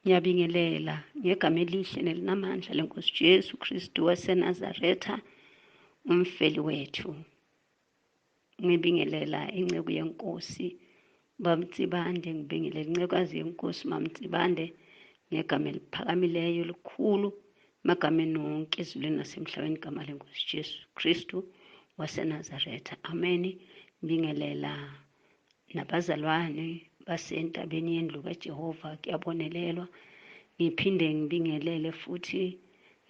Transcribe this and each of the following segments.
Ngiyabingelela ngegama elihle nelinamandla lenkosi Jesu Kristu waseNazaretha, umfeli wethu. Ngibingelela inceku yenkosi Bamtsibande, ngibingelela incekukazi yenkosi Mamtsibande ngegama eliphakamileyo elikhulu emagameni wonke ezulwini nasemhlabeni, igama lenkosi Jesu Kristu waseNazaretha. Amen. Ngibingelela nabazalwane basentabeni yendlu kaJehova, kuyabonelelwa. Ngiphinde ngibingelele futhi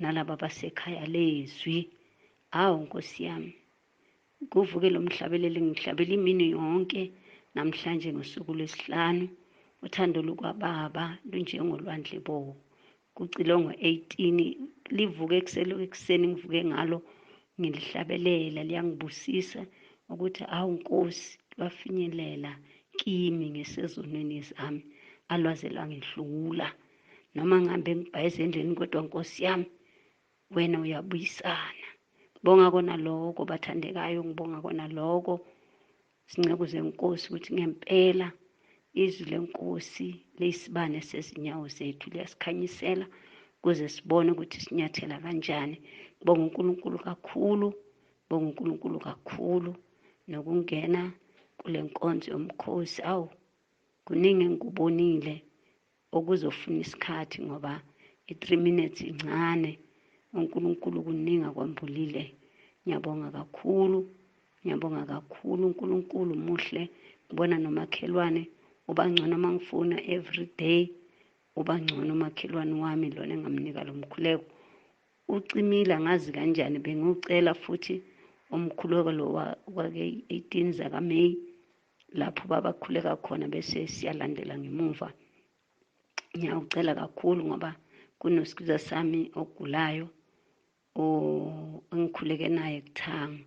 nalaba basekhaya lezwi. Awu Nkosi yami, kuvuke lo mhlabeleli, ngihlabela imini yonke namhlanje ngosuku lwesihlanu. Uthando lukaBaba lunjengolwandle bo. Kucilongo 18 livuke ekuseni, ngivuke ngalo ngilihlabelela, liyangibusisa ukuthi awu Nkosi, lwafinyelela kimi ngisezonweni zami, alwaze lwangehlula. Noma ngihambe ngibhayize endleleni, kodwa Nkosi yami wena uyabuyisana. Ngibonga kona lokho bathandekayo, ngibonga kona lokho sinceku zenkosi, ukuthi ngempela izwi lenkosi leyisibane sezinyawo zethu, liyasikhanyisela ukuze sibone ukuthi sinyathela kanjani. Ngibonga uNkulunkulu kakhulu, ngibonga uNkulunkulu kakhulu nokungena kule nkonzo yomkhosi. Awu, kuningi engikubonile okuzofuna isikhathi ngoba i-3 minutes incane. uNkulunkulu kuningi akwambulile. Ngiyabonga kakhulu, ngiyabonga kakhulu. uNkulunkulu muhle. Ngibona nomakhelwane uba ngcono uma ngifuna every day, uba ngcono umakhelwane wami lona engamnika lo mkhuleko. Ucimile angazi kanjani, bengiwucela futhi umkhuleko lo wake 18 zakaMay lapho babakhuleka khona bese siyalandela ngemuva. Ngiyawucela kakhulu ngoba kunosikuza sami ogulayo engikhuleke naye kuthanga,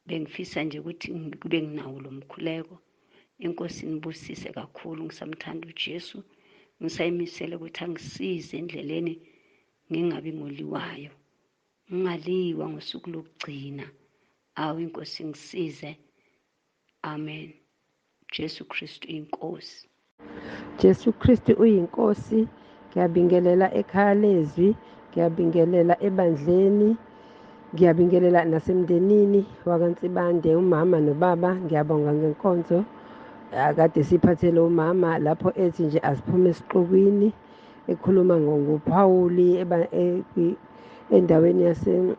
bengifisa nje ukuthi kube nginawo lo mkhuleko. Inkosi inibusise kakhulu. Ngisamthanda uJesu, ngisayimisele ukuthi angisize endleleni ngingabi ngoliwayo, ngingaliwa ngosuku lokugcina. Awu inkosi ngisize. Amen. Jesu Kristu inkosi. Jesu Kristu uyinkosi. Ngiyabingelela ekhaya lezwi, ngiyabingelela ebandleni, ngiyabingelela nasemndenini wakaNsibande, umama nobaba. Ngiyabonga ngenkonzo akade siphathele umama lapho ethi nje asiphume esixukwini, ekhuluma ngoPhawuli endaweni yase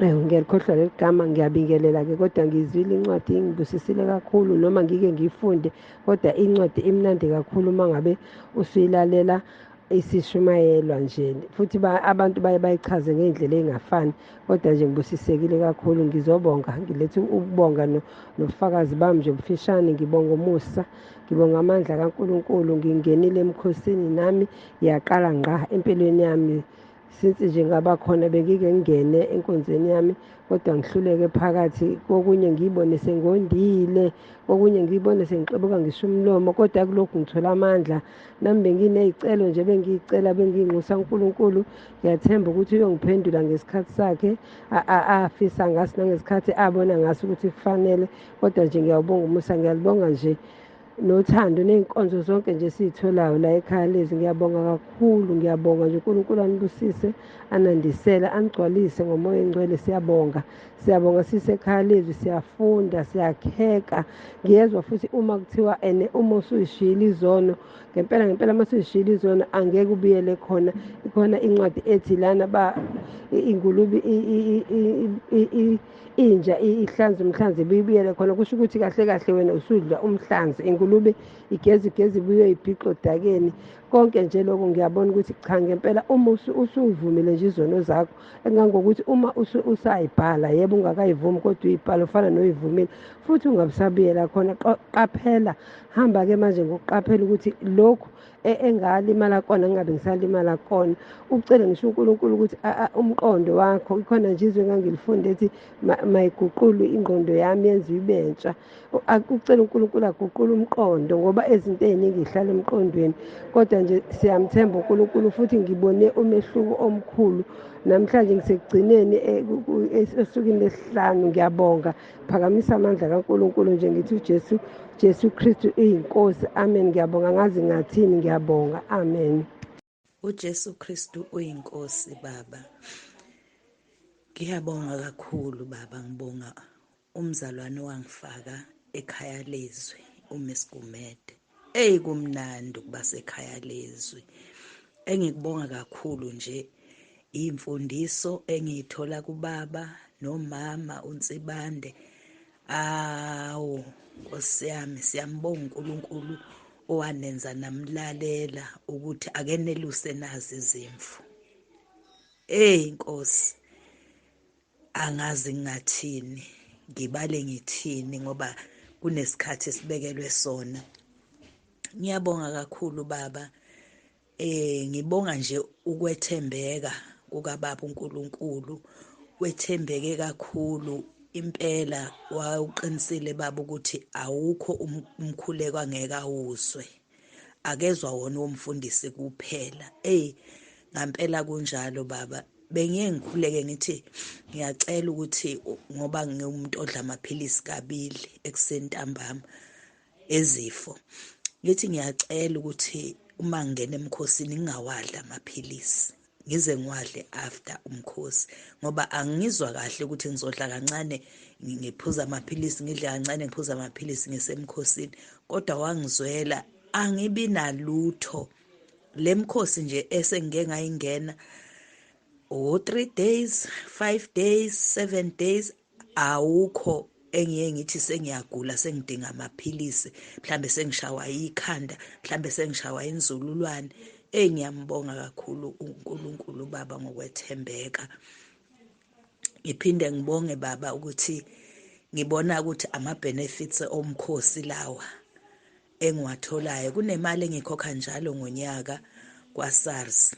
ngiyalikhohlwa leli gama. Ngiyabingelela-ke, kodwa ngizwile incwadi ingibusisile kakhulu, noma ngike ngiyifunde, kodwa incwadi imnandi kakhulu uma ngabe usuyilalela isishumayelwa nje, futhi abantu baye bayichaze ngey'ndlela ey'ngafani, kodwa nje ngibusisekile kakhulu. Ngizobonga, ngilethe ukubonga nobufakazi bami nje obufishane. Ngibonga umusa, ngibonga amandla kaNkulunkulu. Ngingenile emkhosini nami, yaqala ngqa empilweni yami. Since nje ngaba khona bengike ngingene enkonzweni yami, kodwa ngihluleke phakathi kokunye, ngiyibone sengondile, kokunye ngiyibone sengixebuka ngisho umlomo, kodwa kulokhu ngithola amandla. Nami benginey'celo nje bengiyicela, bengiyinxusa uNkulunkulu. Ngiyathemba ukuthi uyongiphendula ngesikhathi sakhe afisa ngaso nangesikhathi abona ngaso ukuthi kufanele. Kodwa nje ngiyawubonga umusa, ngiyalibonga nje nothando ney'nkonzo zonke nje esiy'tholayo la ekhaya lezi. Ngiyabonga kakhulu, ngiyabonga nje. uNkulunkulu anibusise, anandisele, anigcwalise ngomoya engcwele. Siyabonga, siyabonga sisekhaya lezwi, siyafunda, siyakheka. Ngiyezwa futhi uma kuthiwa ene uma usuyishiyile izono, ngempela ngempela uma usuyishiyile izono angeke ubuyele khona. Ikhona incwadi ethi lana ba ingulube inja ihlanza umhlanzi ibuyibuyele khona, kusho ukuthi kahle kahle wena usudla umhlanzi, ingulube igeza igeza ibuye ibhixe odakeni. Konke nje lokho ngiyabona ukuthi cha ngempela uma usuvumile nje izono zakho, engangokuthi uma usayibhala, yebo ungakayivumi kodwa uyibhala ufana noyivumile, futhi ungabusabuyela khona. Qaphela, hamba-ke manje ngokuqaphela ukuthi lokhu engalimala kona ngingabe ngisalimala kona. Ucele ngisho uNkulunkulu ukuthi umqondo wakho, ikhona nje izwe engangilifunde ethi mayiguqulwe ingqondo yami yenziwe ibe ntsha. Ucele uNkulunkulu aguqule umqondo, ngoba izinto ey'ningi y'hlala emqondweni. Kodwa nje siyamthemba uNkulunkulu, futhi ngibone umehluko omkhulu namhlanje ngisekugcineni osukwini lesihlanu. Ngiyabonga, phakamisa amandla kaNkulunkulu nje, ngithi uJesu Jesu Kristu uyinkosi. Amen. Ngiyabonga, ngazi ngathini, ngiyabonga. Amen. UJesu Kristu uyinkosi baba. Ngiyabonga kakhulu baba, ngibonga umzalwane owangifaka ekhaya lezwi uMiss Gumede. Eyi kumnandi ukuba sekhaya lezwi. Engikubonga kakhulu nje imfundiso engiyithola kubaba nomama uNsibande. Awu Nkosi yami, siyambonga uNkulunkulu owanenza namlalela ukuthi akeneluse nazi izimvu. Hey Nkosi, angazi ngingathini, ngibale ngithini ngoba kunesikhathi esibekelwe sona. Ngiyabonga kakhulu baba. Ngibonga nje ukwethembeka kukaBaba uNkulunkulu, wethembeke kakhulu impela. Wawuqinisile baba ukuthi awukho umkhuleko angeke awuzwe, akezwa wona womfundisi kuphela. Ey ngampela kunjalo baba. Bengiye ngikhuleke ngithi ngiyacela ukuthi ngoba ngiwumuntu odla amaphilisi kabili ekuseni ntambama ezifo, ngithi ngiyacela ukuthi uma ngingena emkhosini ngingawadli amaphilisi, ngize ngiwadle after umkhosi, ngoba angizwa kahle ukuthi ngizodla kancane ngiphuza amaphilisi, ngidle kancane ngiphuza amaphilisi ngisemkhosini. Kodwa wangizwela, angibi nalutho. Le mkhosi nje esengike ngayingena o 3 days, 5 days, 7 days, awukho engiye ngithi sengiyagula sengidinga amaphilisi, mhlambe sengishawa ikhanda, mhlambe sengishawa inzululwane. Engiyambonga kakhulu uNkulunkulu baba ngokwethembeka. Ngiphinde ngibonge baba ukuthi ngibona ukuthi ama benefits omkhosi lawa engiwatholayo, kunemali engikhokha njalo ngonyaka kwa-SARS.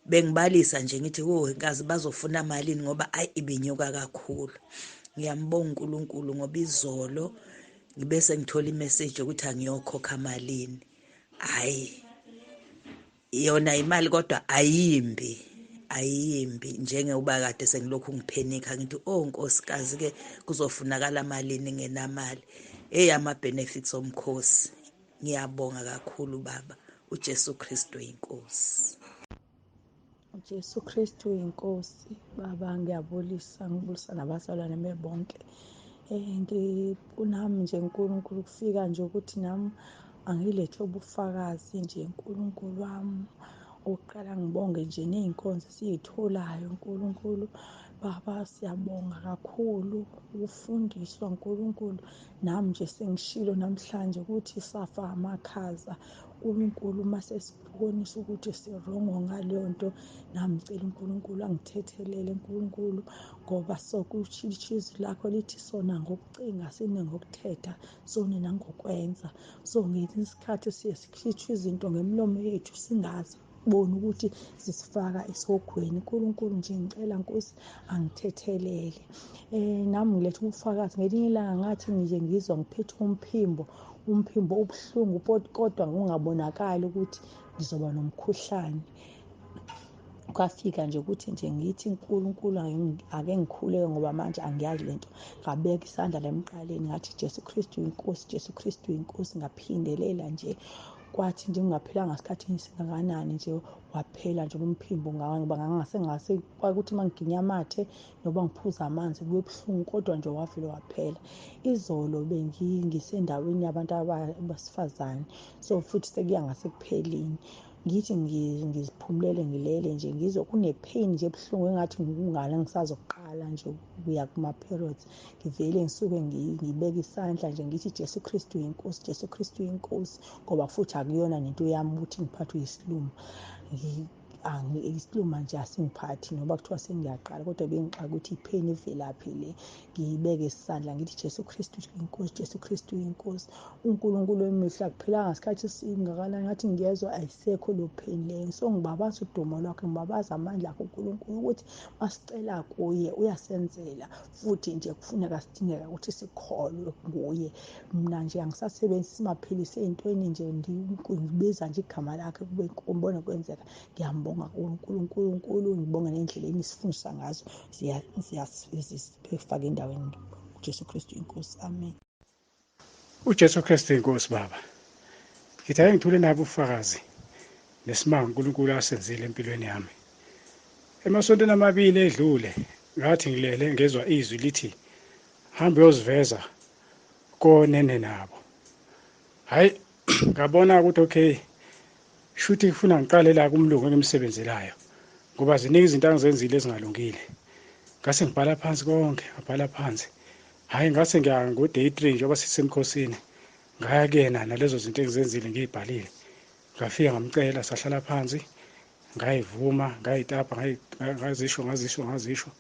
Bengibalisa nje ngithi oh nkazi bazofuna malini ngoba ayi ibinyuka kakhulu. Ngiyambonga uNkulunkulu ngoba izolo ngibese ngithola imessage yokuthi angiyokhokha malini. Hayi yona imali kodwa ayimbi, ayimbi njengoba kade sengilokhu ngiphenikha ngithi oh nkosikazi ke kuzofunakala malini ngenamali. Hey ama benefits omkhosi. Ngiyabonga kakhulu baba. uJesu Kristu inkosi. uJesu Kristu inkosi baba. Ngiyabulisa, ngibulisa nabazalwane bebonke. Kunami nje uNkulunkulu kufika nje ukuthi nami angilethe ubufakazi nje uNkulunkulu wami. Okokuqala ngibonge nje ney'nkonzo esiy'tholayo uNkulunkulu baba, siyabonga kakhulu ukufundiswa uNkulunkulu. Nami nje sengishilo namhlanje ukuthi safa amakhaza uNkulunkulu uma sesibonisa ukuthi sirongo ngaleyo nto. Nami ngicela uNkulunkulu angithethelele uNkulunkulu, ngoba sokusho izwi lakho lithi sona ngokucinga sine ngokuthetha sone nangokwenza. So ngesinye isikhathi siye sisho izinto ngemilomo yethu singazi bona ukuthi sisifaka esihogweni. uNkulunkulu nje ngicela Nkosi angithethelele. Nami ngiletha ubufakazi. Ngelinye ilanga ngathi nje ngizwa ngiphethe umphimbo, umphimbo ubuhlungu kodwa kungabonakali ukuthi ngizoba nomkhuhlane. Kwafika nje ukuthi nje ngithi uNkulunkulu ake ngikhuleke ngoba manje angiyazi lento. Ngabeka isandla la emqaleni ngathi Jesu Kristu inkosi, Jesu Kristu inkosi. Ngaphindelela nje, kwathi nje kungaphelanga isikhathi esingakanani nje waphela nje umphimbo ngoba ngangase kwakuthi uma ngiginya amathe noba ngiphuza amanzi kube buhlungu, kodwa nje wavele waphela. Izolo bengisendaweni yabantu abasifazane, so futhi sekuya ngasekupheleni. Ngithi ngiziphumulele ngilele nje ngizwe kune-pain nje ebuhlungu engathi ngingale ngisazoqala nje ukuya kuma-periods. Ngivele ngisuke ngibeke isandla nje ngithi Jesu Kristu inkosi, Jesu Kristu inkosi, ngoba futhi akuyona nento yami ukuthi ngiphathwe isilumo. Isiluma nje asingiphathi noba kuthiwa sengiyaqala, kodwa bengixaka ukuthi ipain ivelaphi le. Ngiyibeke isandla ngithi Jesu Kristu inkosi, Jesu Kristu inkosi. uNkulunkulu wemihla akuphelanga isikhathi esingakanani ngathi ngiyezwa ayisekho lo pain leyo. So ngibabaza udumo lwakhe, ngibabaza amandla akhe uNkulunkulu ukuthi masicela kuye uyasenzela, futhi nje kufuneka sidingeka ukuthi sikholwe nguye. Mina nje angisasebenzisi amaphilisi ey'ntweni nje, ngibiza nje igama lakhe kube ngibone kwenzeka. Ngiyambonga uNkulunkulu, ngibonga nendlela enisifundisa ngazo, ziyasifaka endaweni. uJesu Kristu inkosi. Amen. UJesu Kristu inkosi baba. Ngithi ake ngithule nabo ubufakazi nesimanga uNkulunkulu asenzile empilweni yami. Emasontweni amabili edlule ngathi ngilele ngezwa izwi lithi hamba uyoziveza konene nabo. Hayi ngabona ukuthi okay shuthi kufuna ngiqale la kumlungu engimsebenzelayo ngoba ziningi izinto angizenzile ezingalungile. Ngase ngibhala phansi konke, ngabhala phansi. Hayi ngase ngiya ngo day 3 njengoba sisemkhosini. Ngaya kuyena nalezo zinto engizenzile ngiyibhalile. Ngafika ngamcela sahlala phansi ngayivuma ngayitapa ngazisho.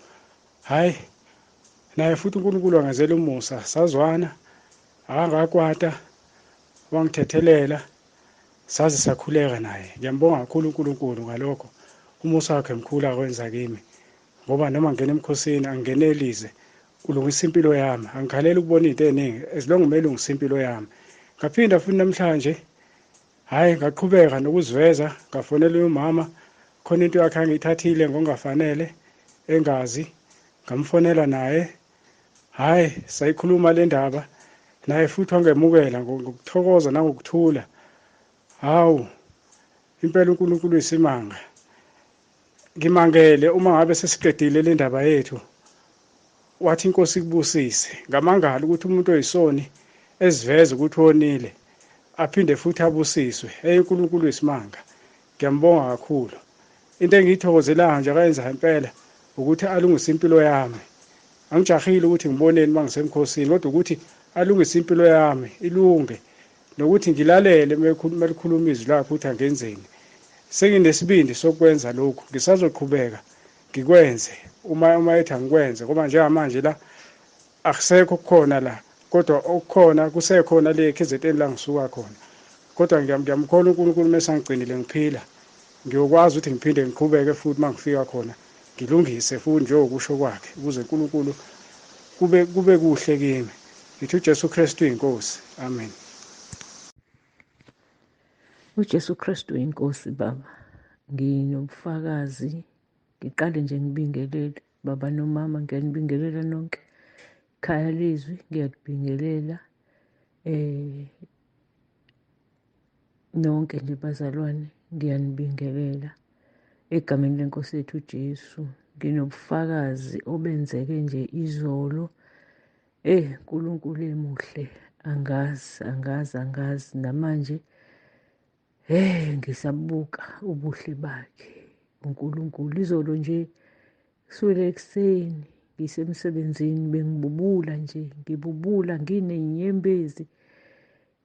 Hayi naye futhi uNkulunkulu wangenzela umusa sazwana akangakwata wangithethelela saze sakhuleka naye. Ngiyambonga kakhulu uNkulunkulu ngalokho, umusa wakhe mkhulu akwenza kimi ngoba noma ngena emkhosini angingenelize ulungisa impilo yami, angikhaleli ukubona into eningi as long kumele ulungisa impilo yami. Ngaphinda futhi namhlanje hayi ngaqhubeka nokuziveza, ngafonela umama khona into yakhe angiyithathile ngokungafanele engazi, ngamfonela naye hayi sayikhuluma le ndaba naye futhi wangemukela ngokuthokoza nangokuthula. Hawu impela uNkulunkulu uyisimanga. Ngimangele uma ngabe sesiqedile le ndaba yethu wathi inkosi ikubusise. Ngamangala ukuthi umuntu oyisoni eziveze ukuthi wonile aphinde futhi abusiswe. Hey uNkulunkulu uyisimanga, ngiyambonga kakhulu. Into engiyithokozelayo nje akayenza impela ukuthi alungise impilo yami. Angijahile ukuthi ngiboneni mangisemkhosini kodwa ukuthi alungise impilo yami ilunge nokuthi ngilalele melikhuluma izwi lakhe ukuthi angenzeni. Senginesibindi sokwenza lokhu, ngisazoqhubeka ngikwenze uma ethi angikwenze ngoba njengamanje la akusekho okukhona la kodwa okukhona kusekhona le KZN la ngisuka khona. Kodwa ngiyamkholwa uNkulunkulu mesangigcinile ngiphila ngiyokwazi ukuthi ngiphinde ngiqhubeke futhi mangifika khona ngilungise futhi njengokusho kwakhe ukuze uNkulunkulu kube kuhle kimi. Ngithi uJesu Kristu inkosi. Amen. uJesu Kristu inkosi baba. Nginobufakazi, ngiqale nje ngibingelele baba nomama, ngiyanibingelela nonke. Ikhaya lezwi ngiyalibingelela nonke nje bazalwane, ngiyanibingelela egameni lenkosi yethu uJesu. Nginobufakazi obenzeke nje izolo. uNkulunkulu emuhle, angazi namanje ngisabuka ubuhle bakhe uNkulunkulu. Izolo nje kusukela ekuseni ngisemsebenzini bengibubula nje, ngibubula nginenyembezi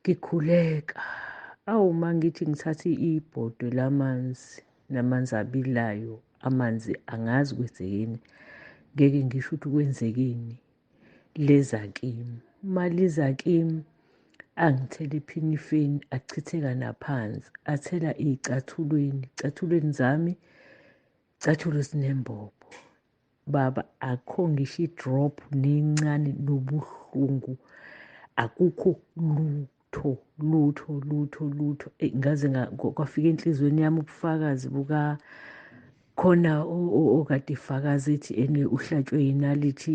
ngikhuleka. Awu mangithi ngithatha ibhodwe lamanzi namanzi abilayo, amanzi angazi kwenzekeni, ngeke ngisho ukuthi kwenzekeni, leza kimi. Maliza kimi angithela iphinifeni, achitheka naphansi, athela icathulweni, icathulweni zami, icathulo sinembobo baba, akho ngisho idrop nencane nobuhlungu, akukho lutho lutho lutho lutho. Ngaze kwafika enhlizweni yami ubufakazi buka khona okade ifakazi ethi ene uhlatshwe yinalithi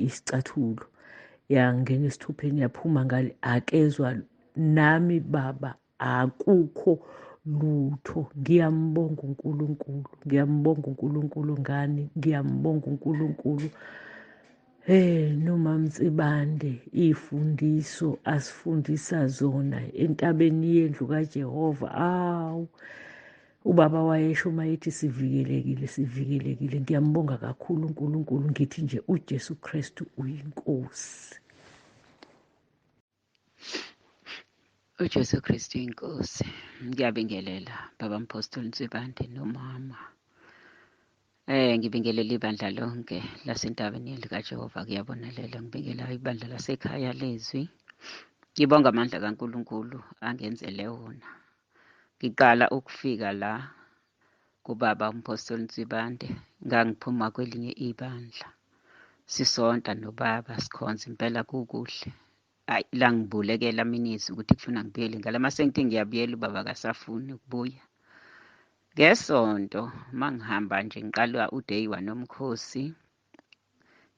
isicathulo yangena esithupheni yaphuma ngale, akezwa nami baba, akukho lutho. Ngiyambonga uNkulunkulu, ngiyambonga uNkulunkulu ngani, ngiyambonga uNkulunkulu. Noma Mtsibande ifundiso asifundisa zona entabeni yendlu kaJehova. Awu ubaba wayesho mayethi sivikelekile, sivikelekile. Ngiyambonga kakhulu uNkulunkulu, ngithi nje uJesu Kristu uyinkosi. uJesu Kristu inkosi. Ngiyabingelela baba Mpostoli Nsibande nomama. Ngibingelela ibandla lonke lasentabeni likaJehova kuyabonelela. Ngibingelela ibandla lasekhaya lezwi. Ngibonga amandla kaNkulunkulu angenzele wona. Ngiqala ukufika la kubaba uMpostoli Nsibande, ngangiphuma kwelinye ibandla. Sisonta nobaba sikhonza impela kukuhle. Hayi la ngibulekela minisi ukuthi kufuna ngibuyele ngalama sengithi ngiyabuyela ubaba akasafuni ukubuya. Ngesonto mangihamba nje ngiqala uday 1 omkhosi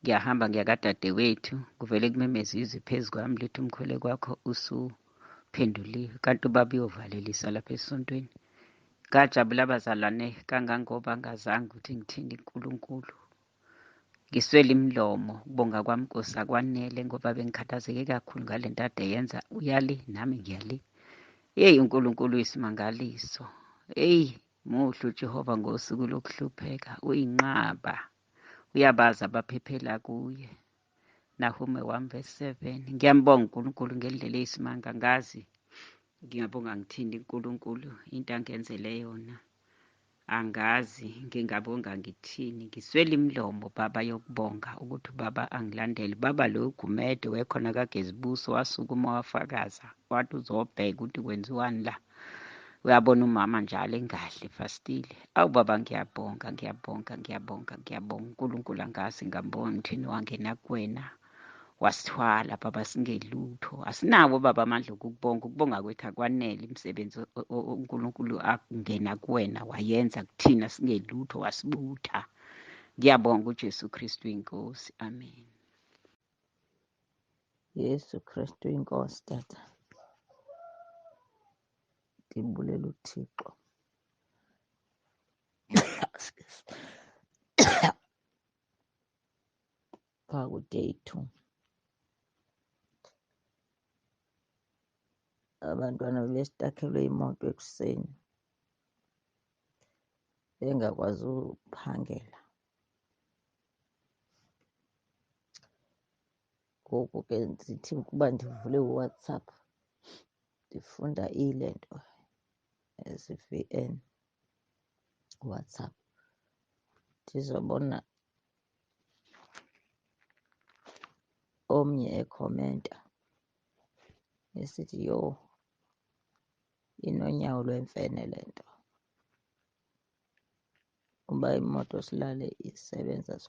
Ngiyahamba ngiya kadadewethu, kuvele kumemeze izwi phezu kwami lithi umkhuleko wakho usuphenduliwe, kanti ubaba uyovalelisa lapha esontweni. Ngajabula abazalwane kangangoba ngazange ukuthi ngithini kuNkulunkulu. Ngiswele imilomo, ukubonga kwami Nkosi akwanele ngoba bengikhathazeke kakhulu ngale nto ade yenza. Uyale nami ngiyale. Yeyi uNkulunkulu uyisimangaliso. Eyi muhle uJehova ngosuku lokuhlupheka, uyinqaba. Uyabazi abaphephela kuye. Nahume 1 verse 7. Ngiyambonga uNkulunkulu ngendlela eyisimanga, ngazi ngingabonga ngithini uNkulunkulu into angenzele yona. Angazi ngingabonga ngithini, ngiswele imilomo baba yokubonga ukuthi ubaba angilandele. Baba lo Gumede wekhona kaGezibuso wasukuma wafakaza wathi uzobheka ukuthi kwenziwani la. Uyabona umama njalo engadli fastile. Awu baba ngiyabonga, ngiyabonga, ngiyabonga, ngiyabonga uNkulunkulu, angazi ngambonga ngithini, wangena kuwena wasithwala baba singelutho. Asinawo baba amandla okukubonga, ukubonga kwethu akwanele. Imisebenzi uNkulunkulu akungena kuwena wayenza kuthina singelutho, wasibutha. Ngiyabonga uJesu Kristu inkosi. Amen. Yesu Kristu inkosi tata. Ndibulela uThixo. Phaa ku-day 2 abantwana bebesitakhelwe imoto ekuseni bengakwazi uphangela. Ngoku ke ndithi ukuba ndivule uWhatsApp ndifunda ile nto SVN WhatsApp ndizobona omnye ekhomenta esithi yho inonyawo lwemfene le nto, uba imoto silale isebenza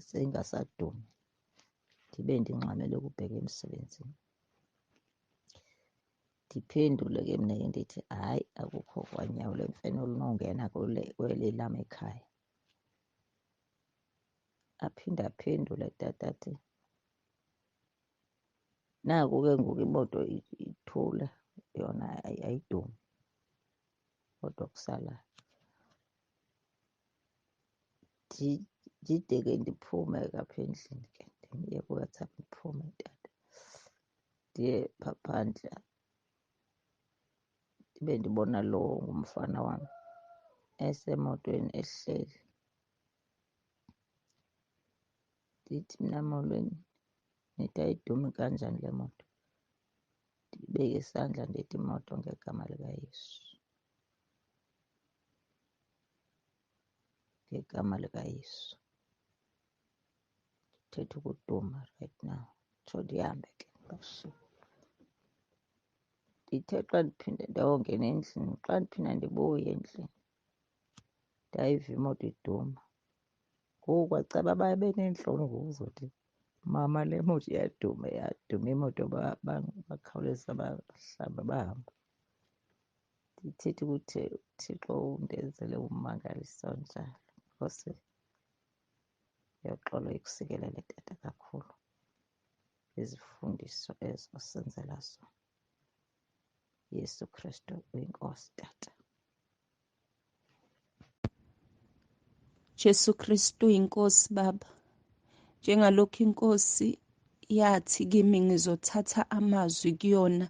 seyingasadumi ndibe ndingxamele ukubheka emsebenzini. Ndiphendule ke mna ke ndithi hayi akukho kwanyawo lwemfene olunongena kweli lam ekhaya. Aphinde aphendule tata athi naku ke ngoku imoto ithule yona ayidumi kodwa kusala. Ndide ke ndiphume ke apha endlini ke ndiye kuWhatsApp ndiphume tata ndiye phaa phandle ndibe ndibona lo ngumfana wam esemotweni ehleli. Ndithi mna molweni, nithi ayidumi kanjani le moto? Ndibeke isandla ndithi imoto ngegama likaYesu, ngegama likaYesu. Ndithetha ukuduma right now, tsho ndihambe ke ndibashiye. Ndithe xa ndiphinde ndayongena endlini, xa ndiphinda ndibuye endlini ndayiva imoto iduma. Ngoku kwacaba baye beneentloni ngoku uzothi mama le moto iyaduma, yaduma imoto bakhawuleza bahlamba bahamba. Ndithetha ukuthi uThixo undenzele ummangaliso onjalo. Nkosi yoxolo ikusikelele tata kakhulu izifundiso ezo osenzela zona. Yesu Kristu uyinkosi tata. Jesu Kristu inkosi baba. Njengalokhu inkosi yathi kimi ngizothatha amazwi kuyona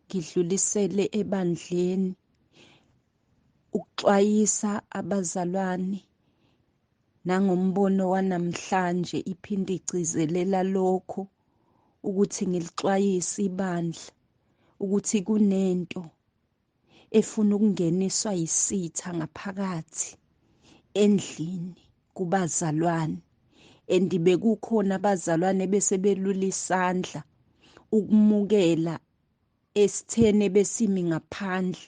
ngidlulisele ebandleni ukuxwayisa abazalwane nangombono wanamhlanje, iphinde igcizelela lokho ukuthi ngilixwayise ibandla ukuthi kunento efuna ukungeniswa yisitha ngaphakathi endlini kubazalwane, and bekukhona abazalwane bese belula isandla ukumukela esithene besimi ngaphandle,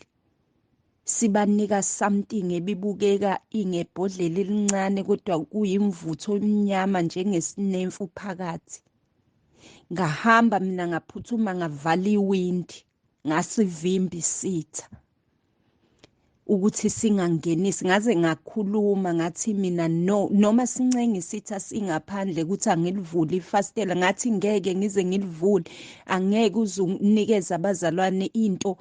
sibanika something ebibukeka ingebhodlela elincane kodwa kuyimvutho emnyama njengesinemfu phakathi. Ngahamba mina ngaphuthuma ngavala iwindi ngasivimba isitha. ukuthi singangenisi. Ngaze ngakhuluma ngathi mina no, noma sincenge isitha singaphandle ukuthi angilivule ifasitela, ngathi ngeke ngize ngilivule, angeke uze unikeze abazalwane into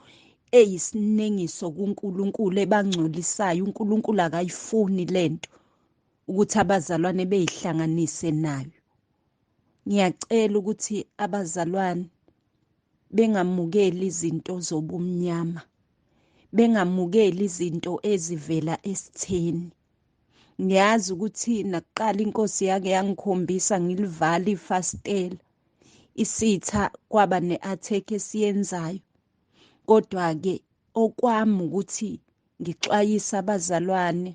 eyisinengiso kuNkulunkulu ebangcolisayo. uNkulunkulu akayifuni lento ukuthi abazalwane beyihlanganise nayo. Ngiyacela ukuthi abazalwane bengamukeli izinto zobumnyama, bengamukeli izinto ezivela esitheni. Ngiyazi ukuthi nakuqala inkosi yake yangikhombisa ngilivala ifasitela, isitha kwaba ne-attack esiyenzayo. Kodwa-ke okwami ukuthi ngixwayise abazalwane,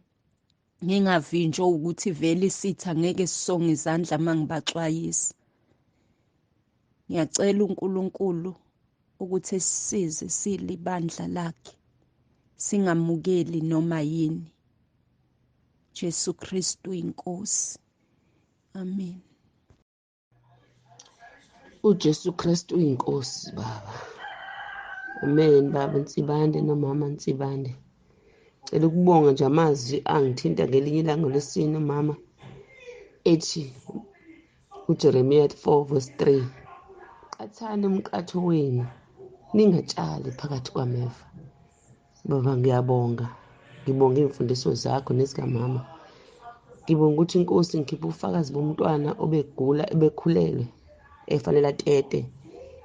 ngingavinjwa ukuthi vele isitha ngeke sisonge izandla uma ngibaxwayisa. Ngiyacela uNkulunkulu ukuthi esisize silibandla lakhe, singamukeli noma yini. Jesu Kristu inkosi. Amen. uJesu Kristu uyinkosi baba. Amen baba Nsibande nomama Nsibande. Cela ukubonga nje amazwi angithinta ngelinye ilanga lesine umama ethi uJeremiah 4 verse 3, qathani umqatho wenu ningatshali phakathi kwameva. Baba ngiyabonga, ngibonga iy'mfundiso zakho nezikamama. Ngibonga ukuthi inkosi ngikhipha ubufakazi bomntwana obegula, ebekhulelwe, efanele atete.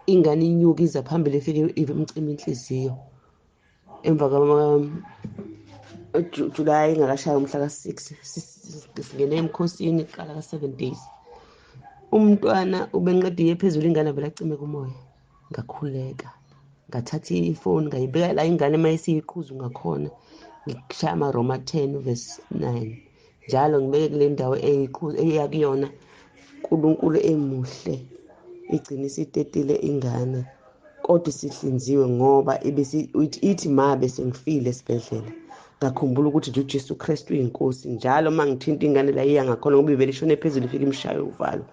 Ingane inyuka iza phambili ifike imcima inhliziyo. Emva July ingakashayi umhla ka-6, singene emkhosini kuqala ka-7 days. Umntwana ubenqediye phezulu, ingane vele acime kumoya. Ngakhuleka, ngathatha ifoni ngayibeka la ingane uma isiyiqhuzu ngakhona, ngishaya amaRoma 10 verse 9. Njalo ngibeke kule ndawo eya kuyona. uNkulunkulu emuhle, igcine isitetile ingane, kodwa isihlinziwe ngoba ithi ma bese ngifile esibhedlela. Ngakhumbula ukuthi nje uJesu Kristu uyinkosi. Njalo uma ngithinta ingane la iya ngakhona, ngoba ivele ishone phezulu ifike imshaye uvalo.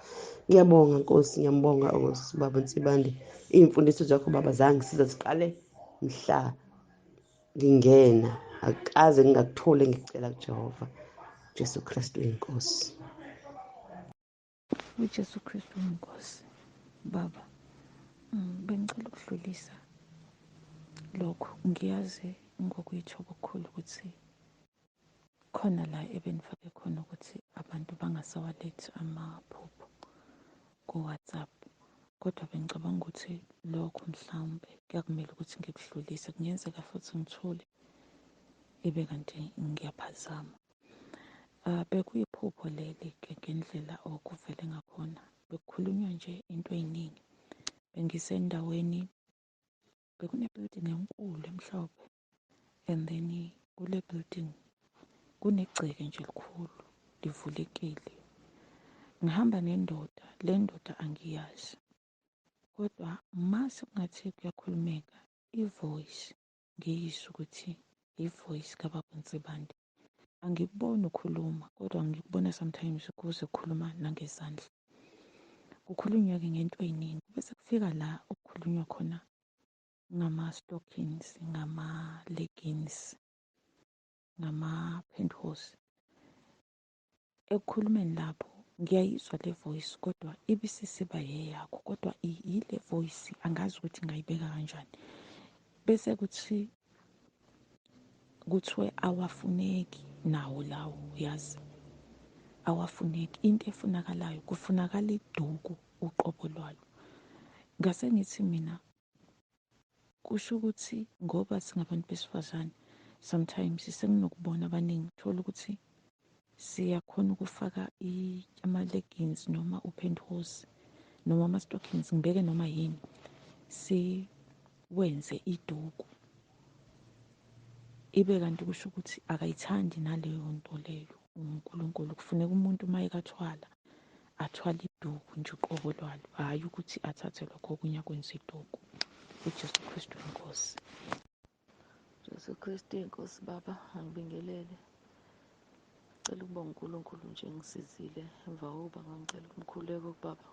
Ngiyabonga Nkosi, ngiyambonga Baba Nsibande. Iy'mfundiso zakho baba zangisiza ziqale mhla ngingena, akaze ngingakutholi ngikucela kuJehova. Jesu Kristu uyinkosi. uJesu Kristu uyinkosi baba. Bengicela ukudlulisa lokhu. Ngiyazi ngokuyithoba okukhulu ukuthi khona la ebenifake khona ukuthi abantu bangasawalethi amaphupho ku-WhatsApp, kodwa bengicabanga ukuthi lokho mhlawumbe kuyakumele ukuthi ngikudlulise. Kungenzeka futhi ngithule ibe kanti ngiyaphazama. Bekuyiphupho leli-ke ngendlela okuvele ngakhona. Bekukhulunywa nje into ey'ningi. Bengisendaweni, bekune-building enkulu emhlophe, and then kule building kunegceke nje elikhulu livulekile. Ngihamba nendoda, le ndoda angiyazi, kodwa mase kungathi kuyakhulumeka, i-voice ngiyizwe ukuthi i-voice kaBaba Nsibande. Angikuboni ukhuluma, kodwa ngikubona sometimes kuze kukhuluma nangezandla. Kukhulunywa-ke ngento ey'ningi, bese kufika la okukhulunywa khona ngama-stockings, ngama-leggings, ngama-pantyhose. Ekukhulumeni lapho ngiyayizwa le voice, kodwa ibisisiba yeyakho, kodwa yile voice angazi ukuthi ngayibeka kanjani. Bese kuthi kuthiwe awafuneki nawo lawo, yazi awafuneki. Into efunakalayo kufunakala iduku uqobo lwalo. Ngase ngithi mina kusho ukuthi ngoba singabantu besifazane sometimes senginokubona abaningi, thola ukuthi siyakhona ukufaka ama-leggings noma u-pantyhose noma ama-stockings, ngibeke noma yini, siwenze iduku. Ibe kanti kusho ukuthi akayithandi naleyo nto leyo uNkulunkulu. Kufuneka umuntu uma ekathwala athwale iduku nje uqobo lwalo, hhayi ukuthi athathe lokho okunye akwenze iduku. uJesu Kristu inkosi. Jesu Kristu inkosi baba, angibingelele. Ngicela ukubonga uNkulunkulu nje ngisizile emva kokuba ngangicela umkhuleko kubaba.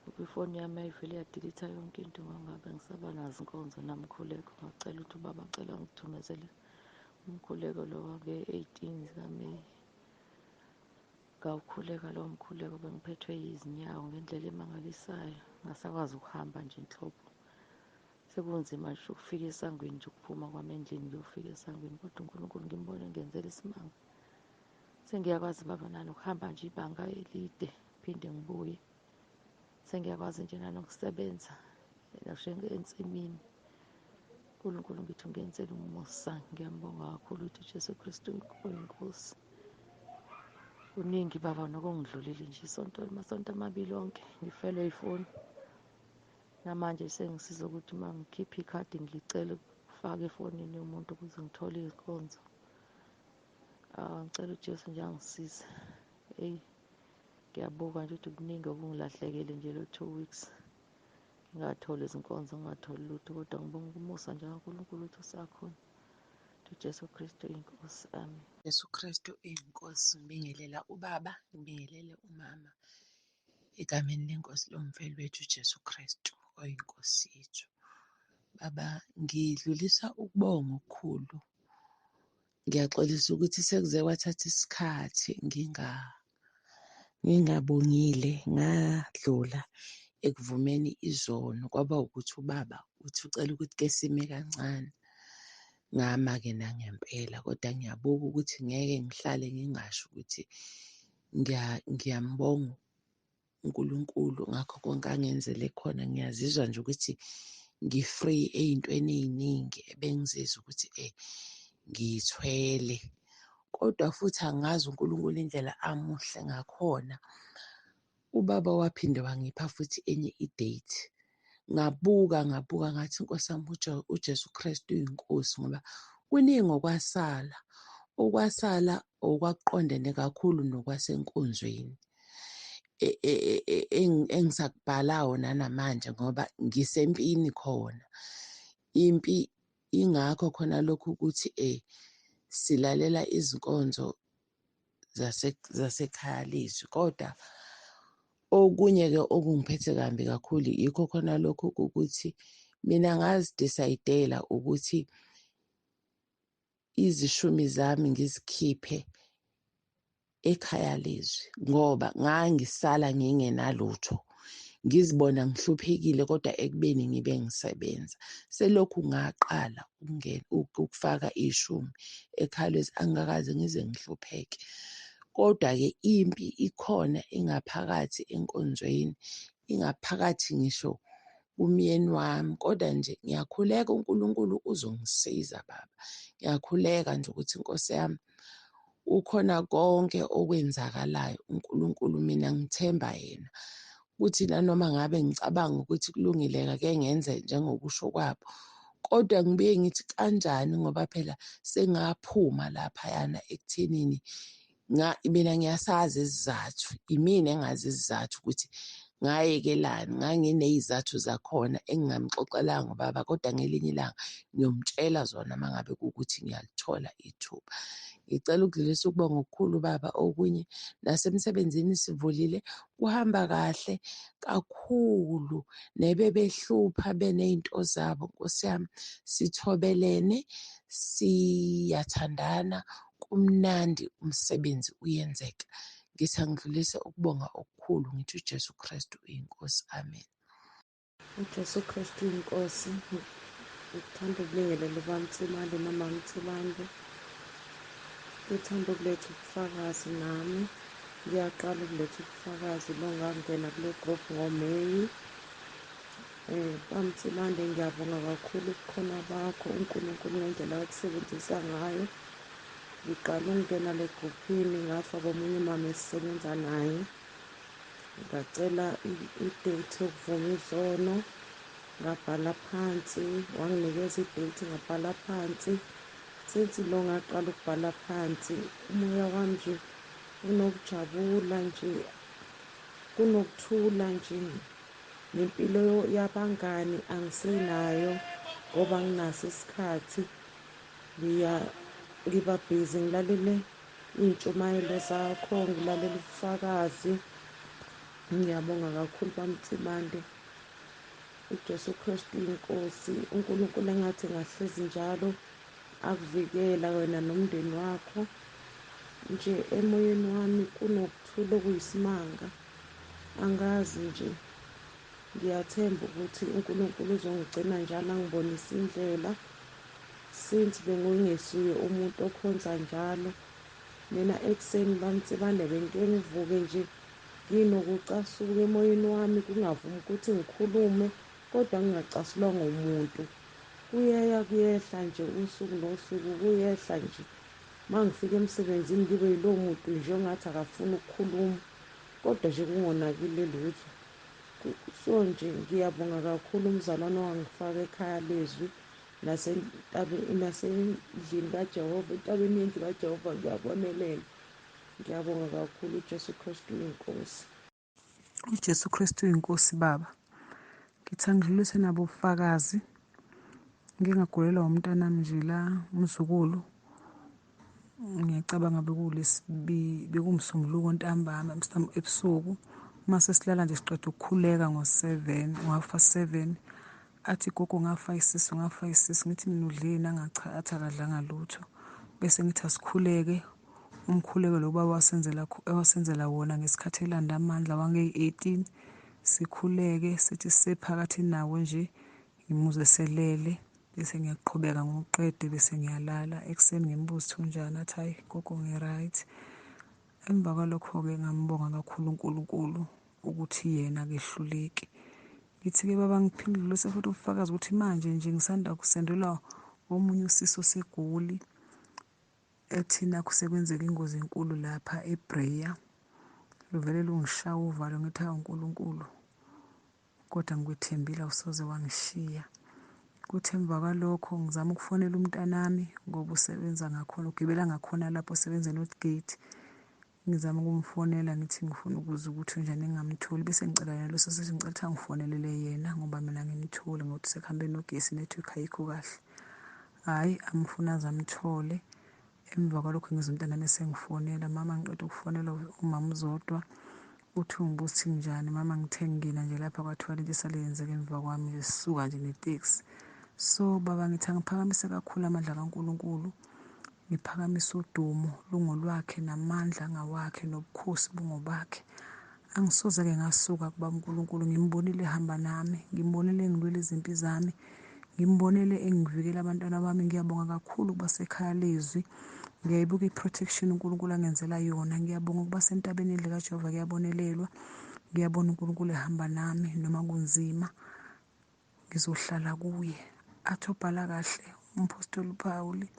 Ngoba ifoni yami yayivele yadelete yonke into, ngangabe ngisaba nazo inkonzo namkhuleko. Ngacela ukuthi ubaba ngicela ngithumezele Umkhuleko lo wange-18 zikaMeyi. Ngawukhuleka lowo mkhuleko, bengiphethwe yizinyawo ngendlela emangalisayo, ngasakwazi ukuhamba nje nhlobo. Sekunzima nje ukufika esangweni nje, ukuphuma kwami endlini ngiyofika esangweni, kodwa uNkulunkulu ngimbone ngenzela isimanga. Sengiyakwazi baba nanokuhamba nje ibanga elide phinde ngibuye. Sengiyakwazi nje nanokusebenza ngisho ensimini. uNkulunkulu ngithi ungenzela umusa, ngiyambonga kakhulu ukuthi uJesu Kristu uyiNkosi. Kuningi baba nokungidlulile nje isonto, amasonto amabili onke ngifelwe ifoni. Namanje sengisiza ukuthi uma ngikhipha ikhadi ngicele ukufaka efonini yomuntu ukuze ngithole izinkonzo. Ngicela uJesu nje angisize. Eyi, ngiyabuka nje ukuthi kuningi okungilahlekele nje lo 2 weeks. Ngingatholi izinkonzo, ngingatholi lutho, kodwa ngibonga umusa nje kaNkulunkulu ukuthi usakhona. UJesu Kristu inkosi. Amen. Jesu Kristu inkosi. Ngibingelela ubaba, ngibingelele umama. Egameni lenkosi lomfeli wethu Jesu Kristu oyinkosi yethu. Baba, ngidlulisa ukubonga okukhulu. Ngiyaxolisa ukuthi sekuze kwathatha isikhathi ngingabongile, ngadlula ekuvumeni izono. Kwaba ukuthi ubaba uthi ucela ukuthi ke sime kancane. Ngama-ke nangempela, kodwa ngiyabuka ukuthi ngeke ngihlale ngingasho ukuthi ngiyambonga uNkulunkulu ngakho konke angenzele khona. Ngiyazizwa nje ukuthi ngi-free ey'ntweni ey'ningi ebengizizwa ukuthi ngiyithwele, kodwa futhi angazi uNkulunkulu indlela amuhle ngakhona. Ubaba waphinde wangipha futhi enye i-date. Ngabuka ngathi Nkosi yami uJesu Kristu uyinkosi, ngoba kuningi okwasala okwakuqondene kakhulu nokwasenkonzweni engisakubhalawo nanamanje, ngoba ngisempini khona. Impi ingakho khona lokhu ukuthi silalela izinkonzo zasekhaya lezwi, kodwa okunye-ke okungiphethe kambi kakhulu yikho khona lokhu ukuthi mina ngazidecide-ela ukuthi izishumi zami ngizikhiphe ekhaya lezwi, ngoba ngangisala ngingenalutho, ngizibona ngihluphekile, kodwa ekubeni ngibe ngisebenza. Selokhu ngaqala ukufaka ishumi ekhaya lezwi, angikakaze ngize ngihlupheke. Kodwa-ke impi ikhona ingaphakathi enkonzweni, ingaphakathi ngisho kumyeni wami, kodwa nje ngiyakhuleka uNkulunkulu uzongisiza baba. Ngiyakhuleka nje ukuthi Nkosi yami ukhona konke okwenzakalayo uNkulunkulu, mina ngithemba yena. Kuthi nanoma ngabe ngicabanga ukuthi kulungile ake ngenze njengokusho kwabo, kodwa ngibuye ngithi kanjani, ngoba phela sengaphuma laphayana ekuthenini mina ngiyasazi isizathu, imina engazi isizathu ukuthi ngayekelani, nganginey'zathu zakhona engingamxoxelanga ubaba, kodwa ngelinye ilanga ngiyomtshela zona uma ngabe kuwukuthi ngiyalithola ithuba. Ngicela ukudlulisa ukubonga okukhulu baba. Okunye nasemsebenzini sivulile, kuhamba kahle kakhulu, nebebehlupha beney'nto zabo Nkosi yami, sithobelene, siyathandana, kumnandi, umsebenzi uyenzeka. Ngithi angidlulise ukubonga okukhulu, ngithi uJesu Kristu uyinkosi. Amen. UJesu Kristu uyinkosi. Ngithanda ukubingelela ubaba Mtsimande nomama Mtsimande. Ngithanda ukuletha ubufakazi nami. Ngiyaqala ukuletha ubufakazi lo, ngangena kule group ngoMeyi. Baba Mtsimande, ngiyabonga kakhulu ubukhona bakho, uNkulunkulu ngendlela akusebenzisa ngayo. Ngiqala ukungena le gruphini, ngafaka omunye umama esisebenza naye, ngacela i-date yokuvuma izono, ngabhala phansi, wanginikeza i-date, ngabhala phansi. Since lo ngaqala ukubhala phansi, umoya wami nje unokujabula nje, kunokuthula nje, nempilo yabangani angisenayo ngoba nginaso isikhathi. Ngiba busy ngilalele iy'ntshumayelo zakho, ngilalela ubufakazi. Ngiyabonga kakhulu bamtsimande. uJesu Kristu inkosi. uNkulunkulu engathi ngahlezi njalo akuvikela wena nomndeni wakho. Nje emoyeni wami kunokuthula okuyisimanga, angazi nje. Ngiyathemba ukuthi uNkulunkulu uzongigcina njalo angibonise indlela. Since bengingesuye umuntu okhonza njalo, mina ekuseni bamtsibane bengike ngivuke nje nginokucasuka emoyeni wami, kungavumi ukuthi ngikhulume kodwa ngingacasulwa ngomuntu. Kuyeya kuyehla nje usuku nosuku, kuyehla nje. Uma ngifika emsebenzini ngibe yilowo muntu nje ongathi akafuni ukukhuluma, kodwa nje kungonakile lutho. So nje ngiyabonga kakhulu umzalwane owangifaka ekhaya lezwi nasendlini kaJehova, entabeni yendlu kaJehova. Ngiyabonelela, ngiyabonga kakhulu. uJesu Kristu uyinkosi. uJesu Kristu uyinkosi baba. Ngithi angidlulise nabo ubufakazi. Ngike ngagulelwa umntanami nje la, umzukulu. Ngiyacabanga bekuwumsombuluko ntambama ebusuku. Uma sesilala nje siqeda ukukhuleka ngo-7, ngo-7:30, athi gogo ngafa isisu, ngafa isisu. Ngithi mina udleni? Athi akadlanga lutho. Bese ngithi asikhuleke umkhuleko lo baba wasenzela wona ngesikhathi elanda amandla wangeyi-18. Sikhuleke sithi sisephakathi nawo nje, ngimuzwe selele, bese ngiyaqhubeka ngiwuqede, bese ngiyalala. Ekuseni ngimbuze ukuthi unjani, athi hayi gogo ngi-right. Emva kwalokho-ke ngambonga kakhulu uNkulunkulu ukuthi yena akehluleki. Ngithi-ke baba ngiphindulise futhi ubufakazi ukuthi manje nje ngisanda kusendelwa omunye usisi oseGoli, ethi nakhu sekwenzeka ingozi enkulu lapha eBreya. Luvele lungishaya uvalo, ngithi hawu uNkulunkulu, kodwa ngikwethembile awusoze wangishiya. Kuthi emva kwalokho ngizama ukufonela umntanami ngoba usebenza ngakhona, ugibela ngakhona lapho usebenza eNorthgate. Ngizama ukumfonela ngithi ngifuna ukuzwa ukuthi unjani, ngingamtholi. Bese ngicela yena leso sithi ngicela ukuthi angifonelele yena ngoba mina ngimtholi ngokuthi sekuhambe nogesi, network ayikho kahle. Hhayi, amfuna aze amthole. Emva kwalokho ngizwa umntanami esengifonela, mama ngiqeda ukufonela umama uZodwa, uthi ungibuza ukuthi nginjani. Mama ngithe ngingena nje lapha kwathiwa lento isale yenzeka emva kwami nje, sisuka nje neteksi. So baba ngithi angiphakamise kakhulu amandla kaNkulunkulu, ngiphakamise udumo lungolwakhe namandla angawakhe nobukhosi bungobakhe. Angisoze-ke ngasuka kuba uNkulunkulu, ngimbonile ehamba nami, ngimbonile engilwela izimpi zami, ngimbonile engivikela abantwana bami. Ngiyabonga kakhulu ukuba sekhaya lezwi. Ngiyayibuka i-protection uNkulunkulu angenzela yona. Ngiyabonga ukuba sentabeni endle kaJehova, kuyabonelelwa. Ngiyabona uNkulunkulu ehamba nami noma kunzima, ngizohlala kuye. Athi obhala kahle umphostoli uPawuli,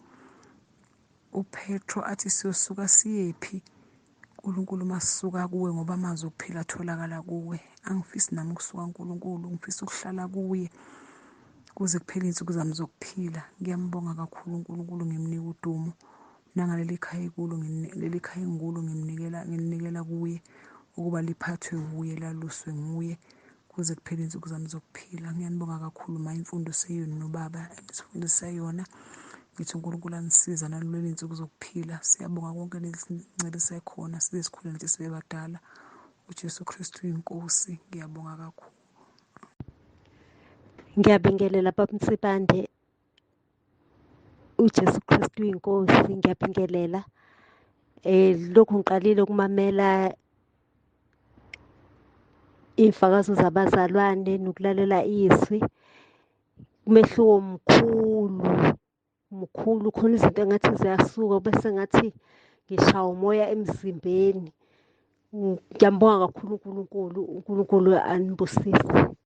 uPetro athi siyosuka siyephi uNkulunkulu masisuka kuwe, ngoba amazwi okuphila atholakala kuwe. Angifisi nami ukusuka uNkulunkulu, ngifisa ukuhlala kuye kuze kuphele iy'nsuku zami zokuphila. Ngiyambonga kakhulu uNkulunkulu, ngimnika udumo nangaleli khaya ekulo, leli khaya engikulo ngilinikela kuye ukuba liphathwe nguye, laluswe nguye kuze kuphele iy'nsuku zami zokuphila. Ngiyanibonga kakhulu ma imfundiso yenu nobaba enisifundise yona. Ngithi uNkulunkulu anisiza nalulele iy'nsuku zokuphila. Siyabonga konke lesincebise khona, size sikhule nathi sibe badala. uJesu Kristu uyinkosi. Ngiyabonga kakhulu. Ngiyabingelela baba Msibande, uJesu Kristu uyinkosi. Ngiyabingelela. Lokhu ngiqalile ukumamela iy'mfakazo zabazalwane nokulalela izwi. Umehluko mkhulu, mkhulu. Khona izinto engathi ziyasuka bese ngathi ngishawa umoya emzimbeni. Ngiyambonga kakhulu uNkulunkulu, uNkulunkulu anibusise.